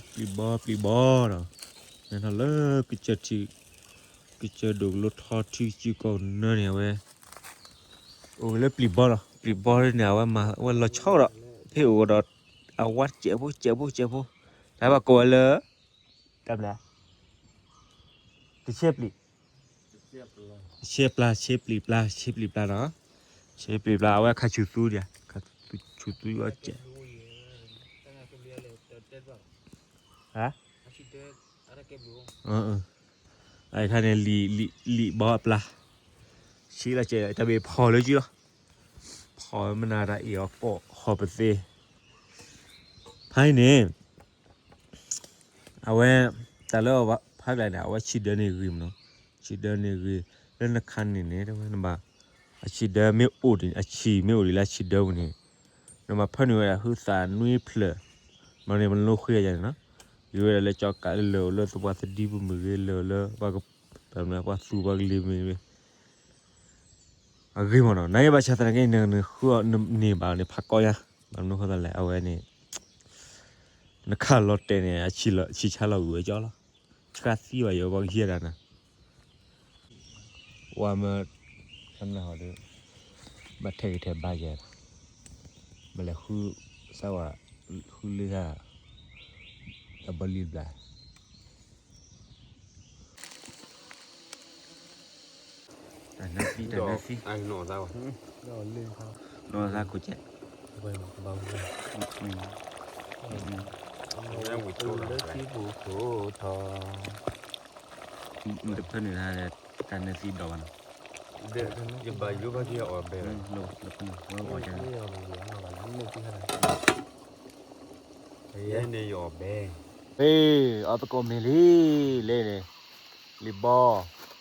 ပျံၤဘီပျံၤဘီဒီး နဲထီၣ်လၢကစၢၢ်ထံ ကစၢၢ်ဒိၣ်ကလိထီထံကစၢၢ်ကီၢ်နၢန့ၣ် အဝဲ အိၣ်လၢပျံၤဘီလီၤ. ပျံၤဘီန့ၣ် အဝဲမၤဝဲလီၤဆီဒီး ဖဲအိၣ်ဒီး အဝါတစဲးဖိ စဲးဖိ စဲးဖိ တၢ်ဘၣ်ကိးဝဲလၢ တၢ်ဘျါ တဆဲပျံၤ ဆဲပျါ ဆဲပျံၤပျါ ဆဲပျံၤပျါနီၤ ဆဲပျံၤပျါ အဝဲခါဆူၣ်သူဒံး ခါဆူၣ်သူအီၤစဲး ဟါ အခါန့ၣ် လံာ်ဘီအပျါ ဆံးလီၤစဲး တၢ်ဘ့ၣ်ဖီၣ်လၢကံလီၤ ဖီၣ်မနၤတၢ်အ့ၣ်အီၤကိးဟီၣ်ပသ့ ဖဲအံၤန့ၣ် အဝဲ တၢ်လၢဖးကျါန့ၣ် အဝဲဆံးဒၢန့ၣ်ဂ့ၤမးနီၤ ဆံးဒၢန့ၣ်ဂ့ၤ လၢနခါန့ၣ်န့ၣ် တဝဲနဘၣ် အဆံးဒၢမ့ၢ်အိၣ်ဒံး အဆံးမ့ၢ်အိၣ်ဒံးလၢအဆံးဒၢပူၤန့ၣ် နဘၣ်ဖၢနုာ်ဝဲဒၣ်ဟုသးနွံဖျၢၣ် မ့ၢ်န့ၣ်မ့ၢ်လိဃ့ယၤန့ၣ်နီၤ ဂ့ၤဝဲဒၣ်လၢကၠီကးလၢလၢာ်လၢသပှၢ်သဒံပူၤမ့ၢ်ဂ့ၤ လၢာ်လၢ ပှၤသူပှၤကလံၤမ့ၢ်ဂ့ၤ အဂ့ၢ်မ့ၢ်နီၤ နကဘၣ်ဆၣ်သနာ်က့ နဃုအီၤန့ၢ်ဘၣ်န့ၣ် ဖးကီညါ ဘၣ်မနုၤဃိသတးလဲၣ် အဝဲန့ၣ် နခးလီၤတဲာ်န့ၣ် အဆံးဆါလီၤဂုာ်ဝဲကၠီလီၤ ဆှါသံဘၣ်ယိၤပှၤကဟံးဒၣ်နၤ ဝါမ့ၢ် ခနၣ်ဟီဒီး ဘၣ်ထဲကထဲဘါယဲၢ် မ့ၢ်လဲၤဃု စၢ်ဝါ ဃုလံဟါ အဘီလံဘျါ တၢ်နၢသံ တၢ်နၢသံ နီၢ်သးခိၣ်ကဲ လၢသံပူၤခိၣ်ထီၣ် တဖၢနုာ် တၢ်နၢသံဒီးဘၣ်နီၤ ယဘၣ်ယိဘၣ်က့ၤအီၣ်ဘဲ လၢဖၢနုာ် ဝဲအီၣ်ကဲ ဟ့ၣ် အီၣ်သကိးမ့ၤလံ လၢန့ၣ် လံာ်ဘီ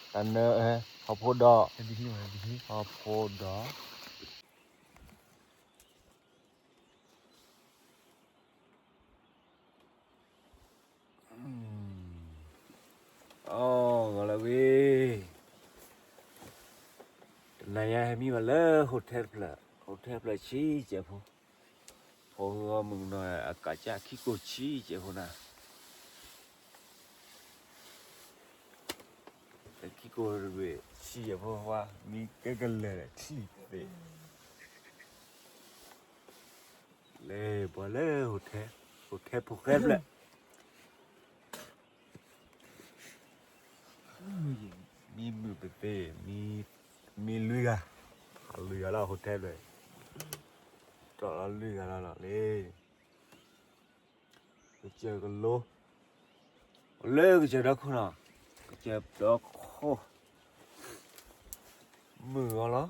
တၢ်နၢ ဟီၣ်ဖိဒီး ဟီၣ်ဖိဒီး အိ ဂီၤလၢအဂ့ၤ တနၤညါဟဲမံဘၣ်လၢ hotel တဖျၢၣ် hotel တဖျၢၣ်ဆံးစဲးဖိ ဖိဂီၢ်မုၢ်ကနီၤအကးစၢ်ခံကိၢ်ဆံးစဲးဖိနၤ ခံကိၢ်တဘ့ၣ်ဆံးစဲးဖိဝါ မံကဲကလၢာ်ထံၣ်သ့ လဲၤပှၤလၢ hotel, hotel ဖိဃဲဖျၢၣ် မံမုာ်ပသ့ၣ်, မံလွံၢ်ဂၤ, လွံၢ်ဂၤလီၤ hotel ဖျၢၣ်, တြီလီၤလွံၢ်ဂၤလီၤလီၤလံ. ကစၢၢ်ကလိ လၢကစၢၢ်ဒီခိၣ်နီၤ, ကစၢၢ်ဒီခိၣ် မုာ်ဂီၤ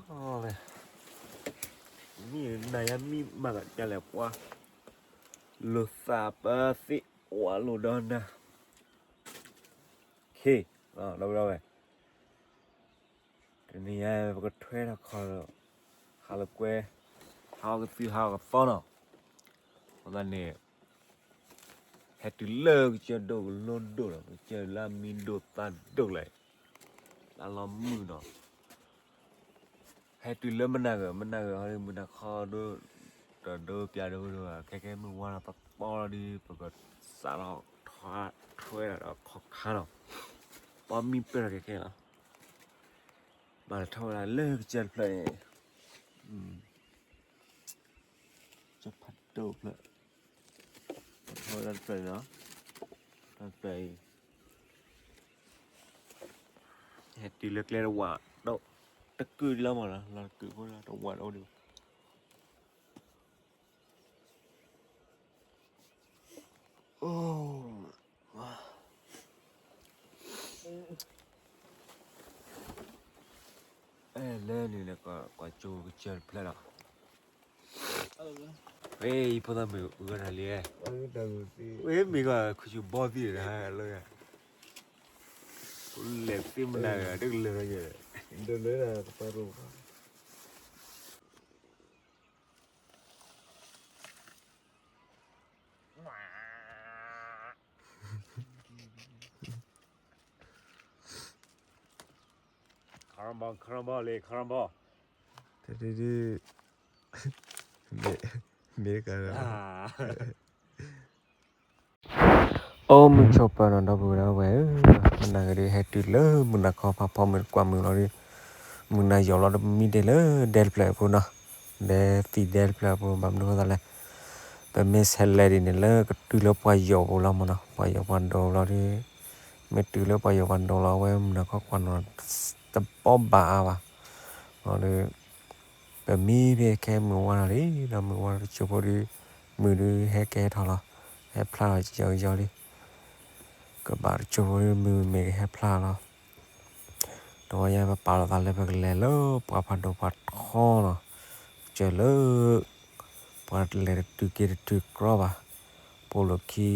လီၤ, မံနၤယါမံမၤသးဒ်လဲၣ်ပှၤ, လိာ်သးပသ့ၣ်ဝါလိာ်ဒီးနၤ, ခ့, ဒီပုၢ်ဒီဝဲၢ် တနံၤညါပကထွဲထီၣ်ခီ, ဟးလၢကွဲ, ဟးအီၣ်ကသံၣ်ဟးအီၣ်ကသီနီၤ, အဃိသတးန့ၣ် ဟဲတုၤလၢကစၢၢ်ဒိၣ်ကလိဒိၣ်ဒီး ကစၢၢ်လၢအမံဒိၣ်သၣ်ဒိၣ်လဲၣ်, လၢလီၤမုာ်နီၤ, ဟဲတုၤလၢမနၤဂၤ, မနၤဂၤဟီဒ်မုၢ်နၤခီဒိၣ်, ဒီးဒိပျၢ်ဒိဝဲဒိၣ်, ခဲကဲမုၢ်ဝါလီၤသီသီလီၤဒီး ပကစးထီၣ်ထွဲဒၣ်ဒီးခီခါနီၤ, ပှၤမံပၢၢ်ထီၣ်ခဲခဲလီၤ. ဘၣ်ထီၣ်ဝဲဒၣ်လၢကစၢၢ်တဖျၢၣ်အံၤ, ကစၢၢ်ဖးဒိၣ်ဖျၢၣ်, ဘၣ်ထီၣ်ဝဲဒၣ်တဖျၢၣ်အံၤနီၤ, တဖျၢၣ်အံၤ, ဟဲတုၤလၢကျဲတဝးဒီး, တကုာ်ဒံးလီၤမးနီၤ, လီၤတကုာ်ဖိလီၤ တဝးဒီးအိၣ်ဒံးဘၣ်. အဲ လၢန့ၣ် ကွၢ်ကၠိကစၢၢ်တဖျၢၣ်လီၤ. ဝဲ ယဖိသၣ်မုၣ်ဂီၤတၢ်လံ, ဝဲမ့ၢ်ဂီၤခူၣ်ဆူၣ်ဘီသံၣ်တဂၤလၢ, လဲၤသ့ၣ်မနၤဂၤ တကလၢာ်လီၤယဲၢ် ဒၢလၢတၢ်ကပၤရိ ခရံဘီ ခရံဘီလံ ခရံဘီ, တဒုဒု, မ့ၢ်, မ့ၢ်ကရၢ, အါ, အိၣ်မုာ်ဆိးပၢၤနီၤ ဒီပုၢ်ဝဲၢ်ဧၢ, မုၢ်နၤကဒီး ဟဲတုၤလၢမုၢ်နၤခီဖးဖီမုၢ်တကွၢ်မုၢ်လီၤဒီး, မုၢ်နၤယီၤလီၤဒီး မံဒဲးလၢဒဲတဖျၢၣ်အပူၤနီၤ, ဒဲသံးဒဲတဖျၢၣ်အပူၤ ဘၣ်မနုၤဃိသးလဲၣ်, ပမ့ၢ်ဆဲးလဲၤဒ်န့ၣ်လၢကတုၤလၢပှၤယီၤပူၤလီၤမးနီၤ, ပှၤယီၤပှၤဒိးလီၤဒီး, မ့ၢ်တုၤလၢပှၤယီၤပှၤဒိးလီၤ အဝဲမုၢ်နၤခီကွၢ်နီၤ တဘီဘၣ်အါဘၣ်, ဒီး ပမံဖဲခဲမုၢ်ဝါထီၣ်လံ, ဒီးမုၢ်ဝါထီၣ်တစိၢ်ဖိဒီး, မုၢ်ဒုးဟဲကဲထီၣ်လီၤ, ဟဲဖျါထီၣ်ကယီကယီလံ, ကဘၣ်တစိၢ်ဖိဒီး မုၢ်မ့ၢ်ကဟဲဖျါလီၤ, တဝီညါပပာ်လီၤသးလၢပကလဲၤလၢပှၤဖးဒိၣ်ဖးထီနီၤ, ကစၢၢ်လၢ ပှၤလဲၤတတုၤက့ၤတတုၤကြီဘၣ်, ပိာ်လိာ်ခံ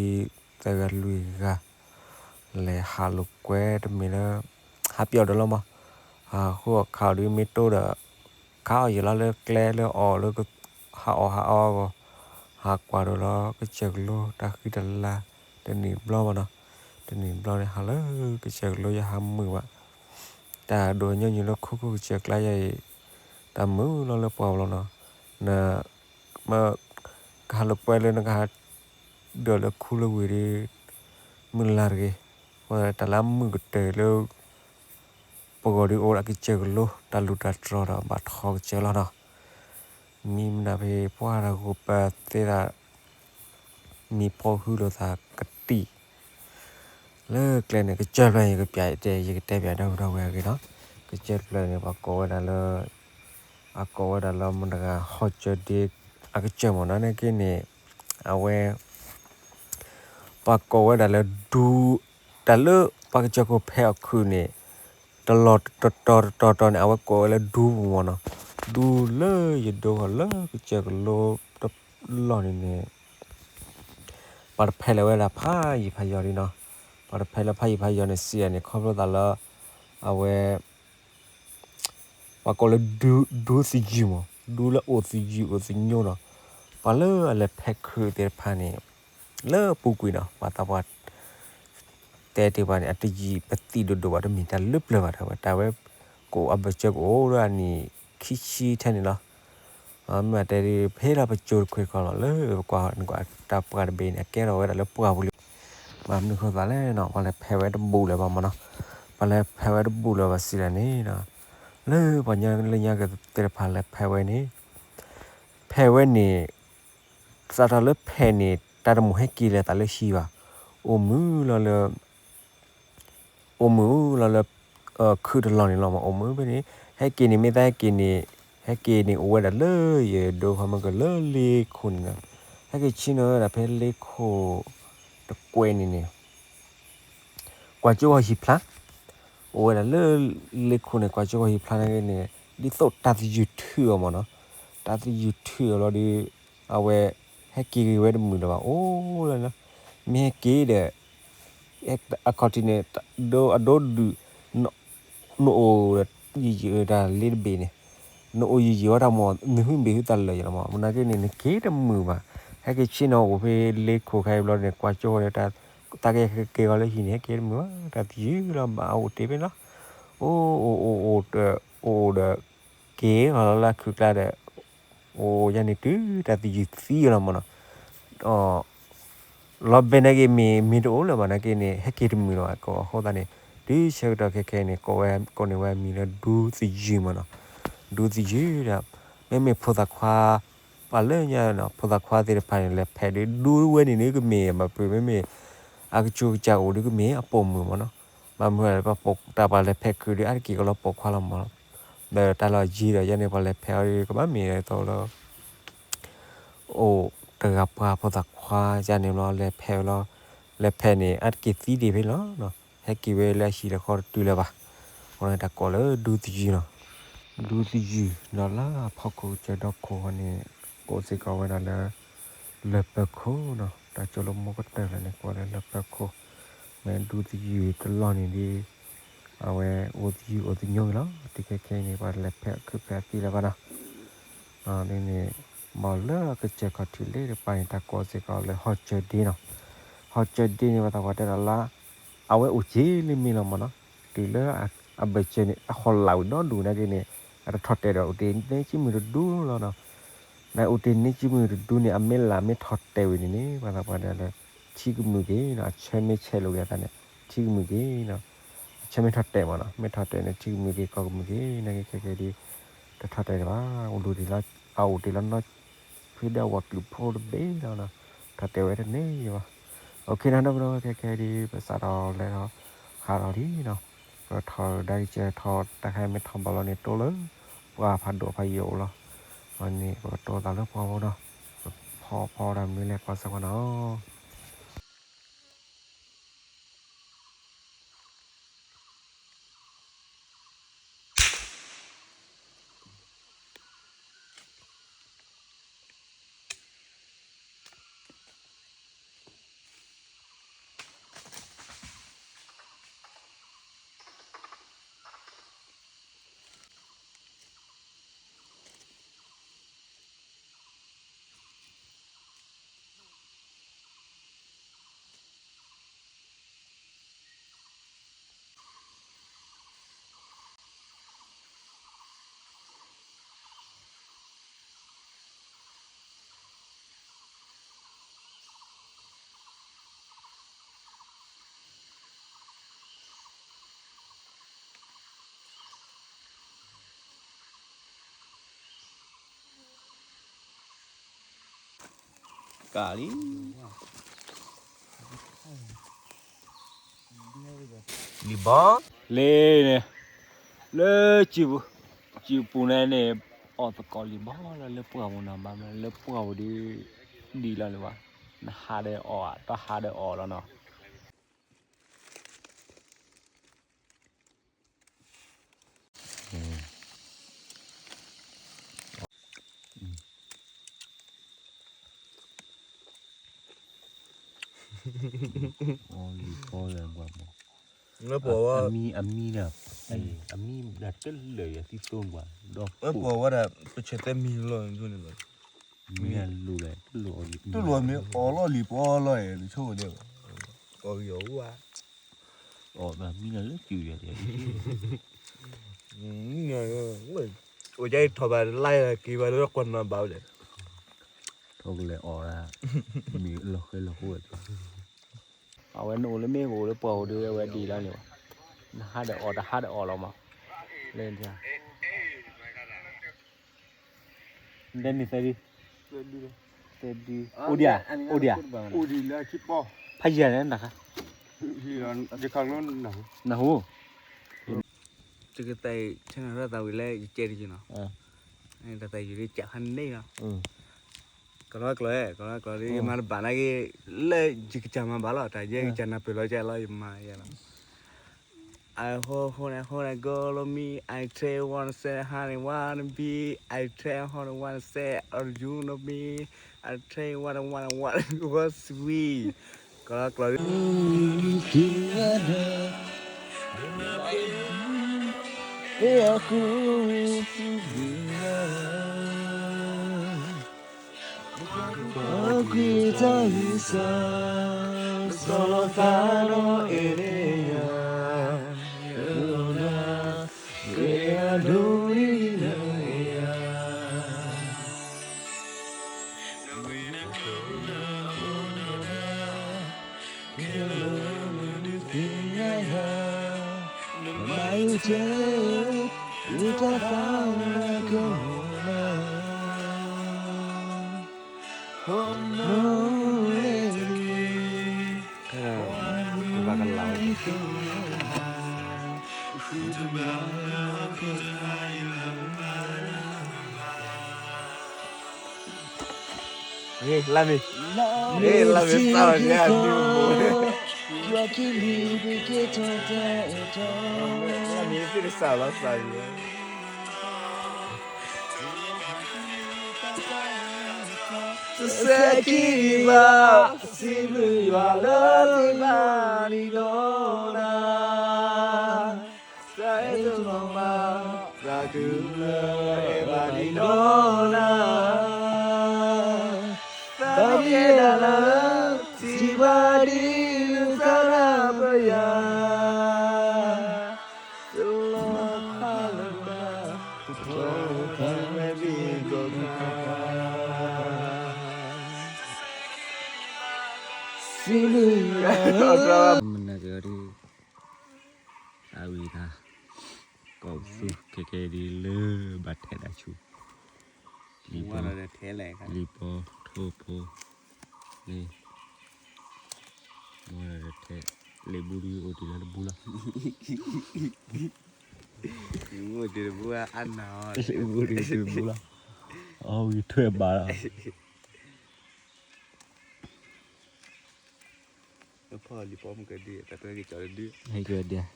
သၢဂၤလွံၢ်ဂၤ လဲၤဟးလိာ်ကွဲတမ့ၢ်လၢ ဟးပၠီၣ်ဒီးလီၤမး, ဟးဃုအီၣ်ခးအီၣ်ဒီးမ့ၢ်တိဒီး, ခးအီၣ်ယံာ်လီၤလၢကျဲလၢအီၣ်လၢ ဟးအီၣ်ဟးအီအဂီၢ်, ဟးကွၢ်ဒီးလီၤ ကစၢၢ်ကလိတၢ်ဃံတၢ်လၤ, တနံၣ်ဘျီဘၣ်နီၤ, တနံၣ်ဘျီန့ၣ် ဟးလၢကစၢၢ်ကလိယဟးမုာ်ဘၣ်, တၢ်ဒိးညီနုၢ်လၢခိခိၣ်ကစၢၢ်ကျါယၤအံၤ, တၢ်မုာ်လီၤလၢပှၢ်ပူၤလီၤနီၤ, န မ့ၢ် ကဟးလိာ်ကွဲလၢနကဟး ဒၢးလၢခူလၢဝ့ၢ်ဒီး မုၢ်လၢ်တဂ့ၤ, အဃိသတးလၢတၢ်လၢအမုာ်ကတၢၢ်လၢ ပဂီၢ်ဒီးအိၣ်ဒၣ်ကစၢၢ်ကလိ တၢ်လူၢ်တၢ်တြီၤဒီးဘၣ်ထီကစၢၢ်လီၤနီၤ, မံမနုၤဖဲပှၢ်တၢ်ဂီၤပသ့သး မံဖီဃုလိာ်သးကတံၢ် လၢကျဲန့ၣ် ကစၢၢ်ဖျၢၣ်န့ၣ် ယကပျးတဲ ယကတဲပျးဒီပုၢ်ဒီဝဲၢ်အဂ့ၢ်နီၤ, ကစၢၢ်တဖျၢၣ်န့ၣ် ပှၤကိးဝဲဒၣ်လၢ အကိးဝဲဒၣ်လၢမတၤတဂၤ ဟီၣ်စၢၤဒ့အကစၢၢ်မ့ၢ်နီၤ နာ်က့န့ၣ် အဝဲ ပှၤကိးဝဲဒၣ်လၢဒူ တၢ်လၢပှၤကစၢၢ်ခိၣ်ဖဲးအီၣ်ခုၣ်န့ၣ် တလီၢ်တတီၤတတီၤတီၤန့ၣ် အဝဲကိးဝဲလၢဒူပူၤမ့ၢ်နီၤ, ဒူလၢယဒိဃီၤလၢကစၢၢ်ကလိတလီၢ်န့ၣ်န့ၣ် ပှၤတဖဲးလၢၤဝဲဒၣ်ဖးယံာ်ဖးယီၤလံနီၤ, ပှၤတဖဲးလၢဖးယံာ်ဖးယီၤန့ၣ် စံးယၤန့ၣ် ခီဖျိသးလၢ အဝဲ ပှၤကိးလၢ ဒူသယုၢ်မး ဒူလၢအိၣ်သယုၢ်အိၣ်သညိနီၤ, ပှၤလၢအလဲၤဖဲးခုၣ်သ့ၣ်တဖၣ်န့ၣ် လၢအပူၤကွံာ်နီၤ ပှၤသးပှၢ် တဲတ့ၢ်ပှၤန့ၣ် အတယံာ်ပသံးဒိၣ်ဒိၣ်ဘၣ် တမ့ၢ်တၢ်လၢပျၢၤဘၣ် တၢ်ဝဲ တၢ်ဝဲ ကအိၣ်အဘၢၣ်စၢၤကအိၣ်ဒီးအနံၣ်ခံဆံထဲန့ၣ်လီၤ, မ့ၢ်တဲဒ်ဖဲလီၤပစိၤတခွ့တခီလီၤ လၢပကွၢ်နကွၢ်တၢ်ပှၢ်တဘ့ၣ်န့ၣ် အကဲထီၣ်ဝဲဒၣ်လၢပှၢ်ပူၤလံ, ဘၣ်မနုၤဃိသးလဲၣ်နီၤ ပှၤလဲၤဖဲးဝဲတဘူၣ်လၢၤဘၣ်မ့ၢ်နီၤ, ပှၤလဲၤဖဲးဝဲတဘူၣ်လၢၤဘၣ်စံးလဲၣ်န့ၣ်, လၢပှၤညီလၢညါက့ၤသ့ၣ်တဖၣ်လဲၤဖဲးဝဲန့ၣ်, ဖဲးဝဲန့ၣ် စးထီၣ်လၢဖဲးန့ၣ် တၢ်တမိၣ်ဟဲက့ၤလၢသးလၢဟံၣ်ဘၣ်, အိၣ်မုာ်လီၤလၢ အိၣ်မုာ်လီၤလၢ ခုၣ်တလီၢ်န့ၣ်လီၤမး အိၣ်မုာ်ဖဲန့ၣ်, ဟဲက့ၤန့ၣ် မ့ၢ်သးဟဲက့ၤန့ၣ်, ဟဲက့ၤန့ၣ် အိၣ်ဝဲဒၣ်လၢယဒိခီမ့ၢ်ကလၢလ့ခိၣ်န့ၣ်လီၤ, ဟဲက့ၤဆ့ၣ်နီၤဝဲဒၣ်ဖဲလ့ခိၣ်တကွဲးန့ၣ်န့ၣ် ကွၢ်ကၠိဂီၤဟံၣ်ဖျါ, အိၣ်ဝဲဒၣ်လၢလ့ခိၣ်န့ၣ် ကွၢ်ကၠိဂီၤဟံၣ်ဖျါနာ်က့န့ၣ် ဒ်သိးတၢ်သယုၢ်ထုးအီၤမ့ၢ်နီၤ, တၢ်သယုၢ်ထုးအီၤလီၤဒီး အဝဲ ဟဲက့ၤဂ့ၤဝဲတမုာ်လၢၤဘၣ် အိၣ်လၢ မ့ၢ်ဟဲက့ၤဒီး အခီၣ်ထံးန့ၣ် အဒိဒုး နအိၣ်ဒီး ယံာ်ယံာ်တၢ်လ့တဘ့ၣ်န့ၣ်, နအိၣ်ယံာ်ယံာ်ဝဲတၢ်မ့ၢ် နဟုမ့ၢ်ဟုသးလၢာ်ယလီၤမး, မ့ၢ်နာ်က့န့ၣ် နက့ၤတမုာ်ဘၣ်, ဟဲက့ၤဆ့ၣ်နီၤအိၣ်ဖဲလ့ခိၣ်ခဲအံၤဘျီန့ၣ် ကွၢ်ကၠိန့ၣ် တၢ်က့ၤက့ၤဂီၤလၢဟံၣ်န့ၣ် ဟဲက့ၤတမုာ်ဘၣ်, တၢ်သယုၢ်လီၤဘၣ် အအိၣ်တ့ၢ်ဖဲလီၤ, အိၣ်အိၣ်အိၣ်အိၣ်ဒီး အိၣ်အိၣ်ဒီး က့ၤဂီၤလီၤလၢအခုၣ်ကျါဒီး အိၣ်ယၤန့ၣ်တုၤတၢ်သယုၢ်သံလီၤမးနီၤ, လီၤဘဲနာ်က့မ့ၢ် မ့ၢ်တအိၣ်လၢၤဘၣ်နာ်က့န့ၣ် ဟဲက့ၤတမုာ်လၢၤဘၣ် ကိးအဃိသတးန့ၣ် တုၤဆၢကတီၢ်ခဲခဲအံၤန့ၣ် ကိးန့ၢ်ဝဲအမံၤလၢဒူသယုၢ်မးနီၤ, ဒူသယုၢ်ဒီး မ့မ့ၢ်ဖိသၣ်ခွါ ပှၤလၢညါ ဖိသၣ်ခွါသ့ၣ်တဖၣ်န့ၣ် လဲၤဖဲးဒုးဒူဝဲန့ၣ်န့ၣ် ကမ့ၢ်ဘၣ်ပှၤ မ့မ့ၢ် အကစူကစၢ်အိၣ်ဒုးကမ့ၢ်အပိာ်မုၣ်မးနီၤ, ဘၣ်မနုၤလဲၣ် ပှၤပိာ်တၢ်ပှၤလဲၤဖဲးခုးဒုး အါတက့ၢ်ကလီၤပိာ်ခွါလီၤမးနီၤ, ဒီးတၢ်လီၢ်ယံၤဒီး ယဲန့ၣ် ပှၤလဲၤဖဲးအီၤဒုး ကဘၣ်မ့ၢ်ဒ်သိးလၢ အိၣ်တဂၤပှၤဖိသၣ်ခွါယၤန့ၣ်ဘျီ လဲၤဖဲးဝဲလီၤ, လဲၤဖဲးန့ၣ် အါတက့ၢ်သံဒံးဖဲန့ၣ်လီၤ, ဟဲက့ၤဝဲလၢအဟံၣ်လၢဃီတတုၤလၢၤဘၣ်, အဃိန့ၣ်တၢ်ကိးလၢဒူသယုၢ်နီၤ, ဒူသယုၢ်ဒီးလၢအဖီခိၣ်ကစၢၢ်ဒီခိၣ်ဃီန့ၣ် ကိးစ့ၢ်ကီးဝဲဒၣ်လၢ လၢၢ်ပၢၤခိၣ်နီၤ, တၢ်ကၠိလၢမိၢ်ကတၢၢ်လၢန့ၣ် ကိးလၢလၢၢ်ပၢၤခိၣ်, မ့ၢ်ဒူသယုၢ်တလီၢ်န့ၣ်ဒီး အဝဲအိၣ်သယုၢ်အိၣ်သညိက့ၤလီၤ, တုၤခဲခဲအံၤန့ၣ် ပှၤလဲၤဖဲးအခုးဖဲးအသံလၢၤဘၣ်နီၤ, န့ၣ်န့ၣ် ဘၣ်လၢကစၢၢ်ခီၣ်ထံးလ့တပၤန့ၣ် တၢ်ကိးစ့ၢ်ကီးလၢဟီၣ်စၢၤဒ့နီၤ, ဟီၣ်စၢၤဒ့န့ၣ် ပှၤသးပှၢ်တဲဒၣ်လၢ အဝဲအိၣ်က့ၤလၢမ့ၢ်လီၤမးနီၤ, တုၤလၢအဘၢၣ်စၢၤန့ၣ် အဟီၣ်လာ်ဝံၤဒီဒူၣ်နာ်က့န့ၣ် အတထီၣ်တဲာ်ဒီးအိၣ်တ့ၢ်န့ၢ်ကံမုၢ်တဒူလီၤနီၤ, နအိၣ်တ့ၢ်န့ၢ်ကံမုၢ်တဒူန့ၣ် အမ့ၢ်လာ်မ့ၢ်ထီၣ်တဲာ်ဝံၤန့ၣ်န့ၣ် ပှၤသးပှၢ်တဲလၢ ထံကမုာ်က့ၤနီၤ, အဆၢမ့ၢ်ဆဲးလိာ်က့ၤအသးန့ၣ် ထံကမုာ်က့ၤနီၤ, အဆၢမ့ၢ်ထီၣ်တဲာ်မးနီၤ, မ့ၢ်ထီၣ်တဲာ်န့ၣ် ထံကမုာ်က့ၤ ကီၢ်ကမုာ်က့ၤ နာ်က့ခဲကဲဒ် တထီၣ်တဲာ်ဒံးဘၣ်, အိၣ်လူၤတ့ၢ်လီၤ, အအိၣ်တ့ၢ်လီၤနီၤ, ဖဲဒၣ်ဝဲကျုးဖိတဘ့ၣ်လီၤနီၤ, ထီၣ်တဲာ်ဝဲတန့ၢ်ဘၣ်. အိၣ်ခ့နီၤ ဒီပုၢ်ဒီဝဲၢ်ခဲကဲဒ် ပစးထီၣ်လဲၤထီၣ်ဟးထီၣ်လံနီၤ, ပထီၣ်ဒါကစၢၢ်ထီၣ်တၢ်ခါမ့ၢ်ထီၣ်ဘၣ်လီၤန့ၣ် တိၢ်လၢ ပှၢ်ဖးဒိၣ်ဖးယိာ်အိၣ်လီၤ, အန့ၣ် ပကတိၤသးလၢပှၢ်ဖိနီၤ, ပဖီဖီဒၣ်မနုၤလဲၣ်ကွၢ်စၢၤကွၢ်နီၤ. ကးလံ လံၤဘီ လ့န့ၣ် လၢ စုပူၤန့ၣ်န့ၣ် အီၣ်သကိးလံၤဘီလီၤ လၢပှၢ်ပူၤနီၤ, ဘၣ်မနုၤလၢပှၢ်ပူၤဒီး ဒ်လီၤလၢၤဘၣ်, နဟးဒီးအီၣ် တၢ်ဟးဒီးအီၣ်လီၤနီၤ. လံၤဘီလၢပှၢ်မး, အမံၤ အမံၤဒၣ် အမံၤဒၣ်တလၢာ်ယသံသိပှၤဒီး ပှၢ်ဝဲဒၣ် ပဆဲးတဲမံၤလီၤန့ၣ်, မံၤဒၣ်လိၤလဲၣ် တလိၤအီၤလံ, တလိၤမ့ၢ်အီၣ်လီၤလံၤဘီလီၤ တဆိကမိၣ်ဒဲးဘၣ်, အီၣ်ဂံၢ်အီၣ်ဝါ အီၣ်မံၤလၢစုယၤတဲ, အိၣ်ကၢအံၤထီၣ်ဘၣ်လၢ်က့ၤဘၣ်လၢကွၢ်နၤဘၣ်ဝဲလဲၣ်, ထီၣ်ကလဲၤအီၣ်ဒၣ် မ့ၢ်လီၤဃဲလီၤဃိဝဲ, အဝဲနအိၣ်လၢမ့ၢ်အိၣ်လၢပှၢ်အိၣ်ဒီး အဝဲဒ်လီၤန့ၣ်ဘၣ်, နဟးဒီးအီၣ်တဟးဒီးအီၣ်လီၤမး, လၢ နတဲမ့ၢ်သၢဒု, သၢဒု, အိၣ်ဒံးဧါ, အိၣ်ဒံးဧါ, ဖးယံၤန့ၣ်နၤခါ, နဟူ, ယကသးအံၤ ဆဲးနၤထီၣ်သးဝံၤလၢယကဲတယုၢ်နီၤ, တၢ်သးယုၢ်လၢကးဖးန့ၣ်လီၤ, ကလီကျီၤ, ကလီကျီၤဒီး ယမၤတဘၣ်နာ်က့, လၢယကစၢ်မၤဘၣ်လီၤ, တၢ်ယဲကစၢ်နၢ်ပၢၢ်လီၤကဲလီၤ ယမၤယဲလီၤ. I hold, hold, hold, hold, girl on me. I tell you wanna say, honey, wanna be. I tell honey, wanna say, oh, you know me. I tell you wanna, wanna, wanna, was sweet. ကလီကျီၤ, လၢမ့ၢ်, လၢမ့ၢ်စၢ်လီၤန့ၣ်, လၢမ့ၢ်သ့ၣ်တစၢ်လီၤစၢ်န့ၣ်, စဲးခံဘၣ်, စံးဘျုးယွၤလၢတဘၣ်ဒံးဒီးနၤ တၢ်အဲၣ်တလီၤမး, သးခုလၢအဲၣ်ဘၣ်ဒံးဒီးနၤ, သးမ့ၢ်အဲၣ်ဒၣ်လၢ စံးဘၣ်ဒ်နသရၣ်ပယၤ, တလီၤဖးလၢၤဘၣ်, တလီၤဖးလၢၤဘၣ်, စံး မနုၤက့ၤဒ် အဝံၤတၢ် ကီၢ်သူခဲကဲဒ်လၢဘၣ်ထဲးတၢ်ဆူၣ် လံာ်ပီ လံာ်ပီထိၣ်ဖိ လံာ် မ့ၢ်ထဲး လံာ်ဘူဒ်အိၣ်တ့ၢ်လၢတဘူလီၤ လံာ်ဘူဒ်တဘူလီၤ အီၣ်ဝံၤထွဲဘၣ်လီၤ ဖီလံာ်ပီမုၢ်ကဒု တၢ်ကဲက့ၤကၠီတဒု ဟဲက့ၤဝဲဒၣ်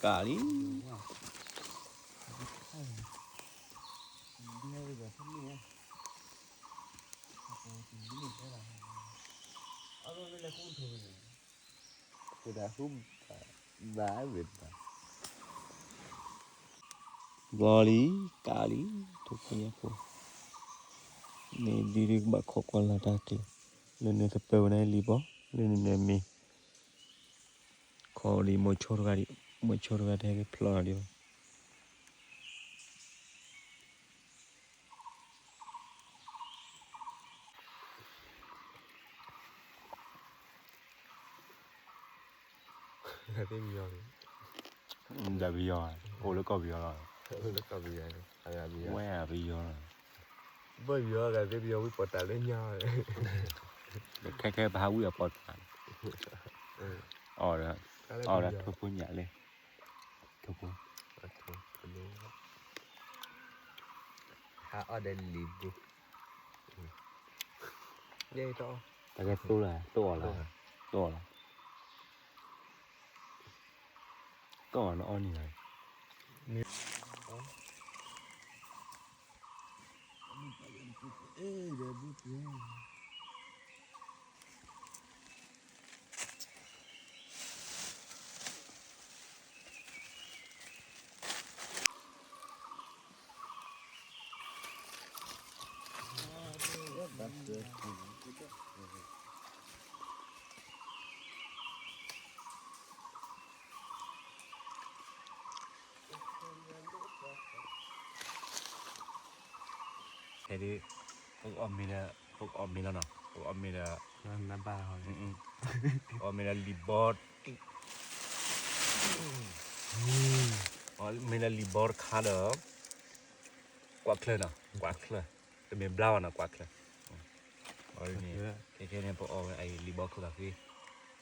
ကၢ်လံ ဘီလံ ကၢ်လံ ထိၣ်ဖိညၣ်ဖိ မ့ၢ်ဒ်ဒ်ကဘၣ်ခိးကွၢ်လၢ်တၢ်ကျဲၤ လၢနသပၢၤဝဲန့ၣ်လံာ်ဘီ လၢနမ့ၢ် ခိးဒ်မိၤဆိတဂၤဒ် မိၤဆိတဂၤတဟဲက့ၤဖျီၣ်လီၤဒံးဘၣ် ဒီးပယီၤ အိၣ်လၢကီၢ်ပယီၤလီၤ ဝဲပယီၤလီၤ ဘၣ်ယီၤဂၤသ့ပယီၤဝံပီၤတၢ်လၢညါ ခဲခဲပဟးဝံအပီၤတၢ် အီၣ်ဒီး အီၣ်ဒီးထိၣ်ဖိညၣ်လၢ ထိၣ်ဖိ ဟးအီၣ်ဒီးလံာ်ဘိ တၢ်ကဲသိလၢ သိအီၤလီၤ သိအီၤလီၤ ကီၢ်နအီၣ်န့ၣ်လီၤ ဖဲဒ် ပကအီၣ်မ့ၤဒီး ပကအီၣ်မ့ၤလီၤနီၤ ပကအီၣ်မ့ၤဒီး အီၣ်မ့ၤဒီးလံာ်ဘီ မ့ၢ်လၢလံာ်ဘီတခါဒီး ကွၢ်ချၢနီၤ ကွၢ်ချၢ တမ့ၢ်ဘျါဘၣ်နီၤ ကွၢ်ချၢ ခဲခဲန့ၣ် ပအီၣ်ဝဲအံၤလံာ်ဘီခိၣ်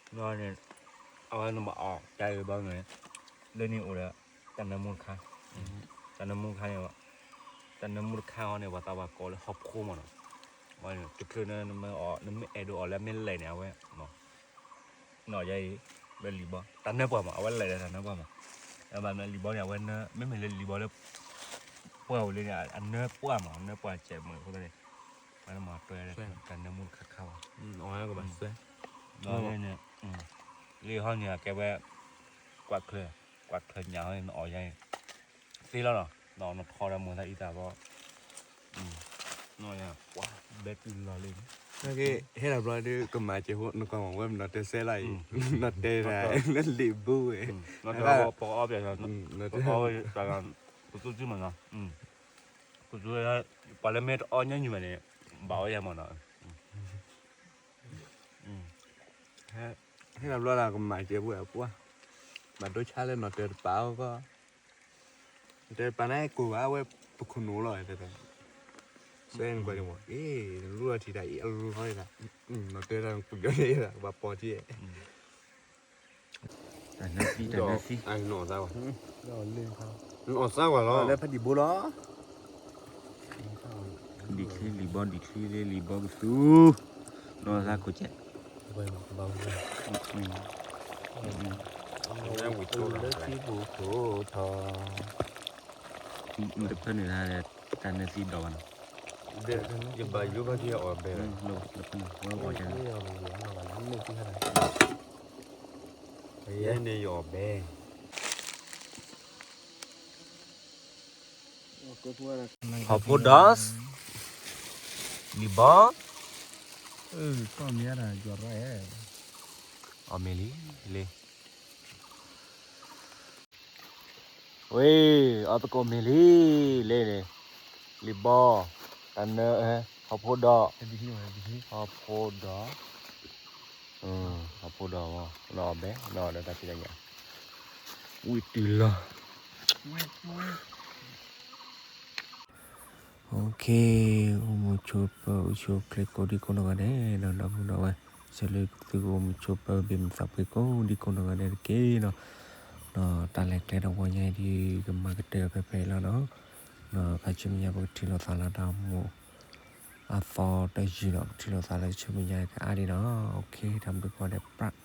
သးဃ့ န့ၣ် အဝဲနဘၣ်အီၣ်တၢ်အံၤဘီန့ၣ် လၢန့ၣ်အိၣ်ဒီး တၢ်နၢမူတခါ တၢ်နၢမူတခါန့ၣ် တၢ်နၢမူတခါအံၤန့ၣ် ပှၤသးပှၢ်ကိးလၢဟီၣ်ဖိမ့ၢ်နီၤ တချုးန့ၣ် နမ့ၢ်အဲၣ်ဒိးအီၣ်လၢမ့ၢ်လဲၣ်န့ၣ် အဝဲ နီၢ်ယဲအံၤ ဝဲလံာ်ဘီ တၢ်နၢပှၢ်မး အဝဲလဲၤဒီးတၢ်နၢပှၢ်မး ဘၣ်မနုၤလံာ်ဘီန့ၣ် အဝဲနၢ မ့မ့ၢ်လၢလံာ်ဘီလၢ ပှၢ်ဝံၤလံန့ၣ် အနၢပှၢ်မး နၢပှၢ်စဲးမးအဃိသတးန့ၣ် ပှၤမၤတွဲတၢ်နၢမူတခါခါဘၣ် အဝဲကဘၣ်စဲး ဒီးန့ၣ် လံာ်ဟီန့ၣ် အကဲဝဲ ကွၢ်ချၢ ကွၢ်ချၢညၣ်ဟီန့ၣ် နအီၣ်ယဲအံၤ သ့လီၤနီၤ နထီဒီးမိၢ်သးအံသးဘီ နအီၣ်ယဲ ပှၤဘဲကုလီၤလံ နကဟဲတဘျီဒုး ကမၤစဲးဖိ နကွၢ်မးဝဲ နီၢ်တဲစဲးလီၤအံၤ နီၢ်တဲဒၣ် လၢလံာ်ဘိဝဲ ပကအီၣ်ပျဲၢ် ပအီၣ်ဝဲ ပသူစုမးနီၤ ပသူ ပှၤလၢမ့ၢ်တအီၣ်ညါညူၣ်မးန့ၣ် ဘၣ်အီၣ်ယဲမးနီၤ ဟဲတဘျီဒၣ်ကမၤစဲးဖိပှၢ် ဘၣ်ဒိဆါလၢနီၢ်တဲတပာ်အီၤကီး တဲပာ်န့ၣ်ကိၢ်ဘၣ်ဝဲပခိၣ်နူာ်လီၤတဲ စဲနကွၢ်န့ၣ်မး အ့ၣ် နလူလီၤထံတၢ်အံၤအလီၤဒၣ် နီၢ်တဲတၢ်နကွၢ်ဒီး ဘၣ်ပီၤထံ တၢ်နၢသံ တၢ်နၢသံ နအီၣ်သါကွၢ် နအီၣ်သါကွၢ်လီၤ လၢဖးဒံၣ်ဘိလီၤ ဒံၣ်ချံလံာ်ဘီ ဒံၣ်ချံလၢလံာ်ဘီကသူ နအီၣ်သါခိၣ်ကဲး လၢခံပူၤခိၣ်ထိၣ်ထီ တဖၢနုာ်တၢ် တၢ်နၢသံဒီးဘၣ်နီၤ ယဘၣ်ယိဘၣ်က့ၤအီၣ်ဘဲ ယဲန့ၣ်ယအီၣ်ဘဲ ဟီၣ်ဖိဒီး လံာ်ဘီ အီၣ်မ့ၤလံ လံာ် ဝ့ၢ် အီၣ်သကိးမ့ၤလံ လံာ်န့ၣ် လံာ်ဘီ တၢ်နၢ ဟီၣ်ဖိဒီး ဟီၣ်ဖိဒီး ဖိဒီး ဒီးအီၣ်ဘဲ ဒီးဒီးတၢ်ဖံးတၢ်ညၣ် ဝံၤတုၤလီၤ. OK, အိၣ်မုာ်ဆိးပၢၤ အိၣ်ဆူၣ်အိၣ်ချ့ကိးဒံကိးနီၢ်ဂၤဒဲးနီၤ ဒီပုၢ်ဒီဝဲၢ် ဆၢလၢသုကအိၣ်မုာ်ဆိးပၢၤ ဘၣ်မုာ်သးဖှံကိးဒံကိးနီၢ်ဂၤဒဲးတက့ၢ်နီၤ. ဒီးတၢ်လဲၤကျဲတဝီညါအံၤဒ် ကမၤကတၢၢ်ဖဲဖဲအံၤလီၤနီၤ. ဒီးခါဆူမဲာ်ညါ ပကထံၣ်လိာ်သးလၢတၢ်အိၣ်မူ အသီတယုၢ်နီၤ ပထံၣ်လိာ်သးလၢဆူမဲာ်ညါကအါဒံးနီၤ. OK, တၢ်ဘျုးကိးဂၤဒဲး ပြး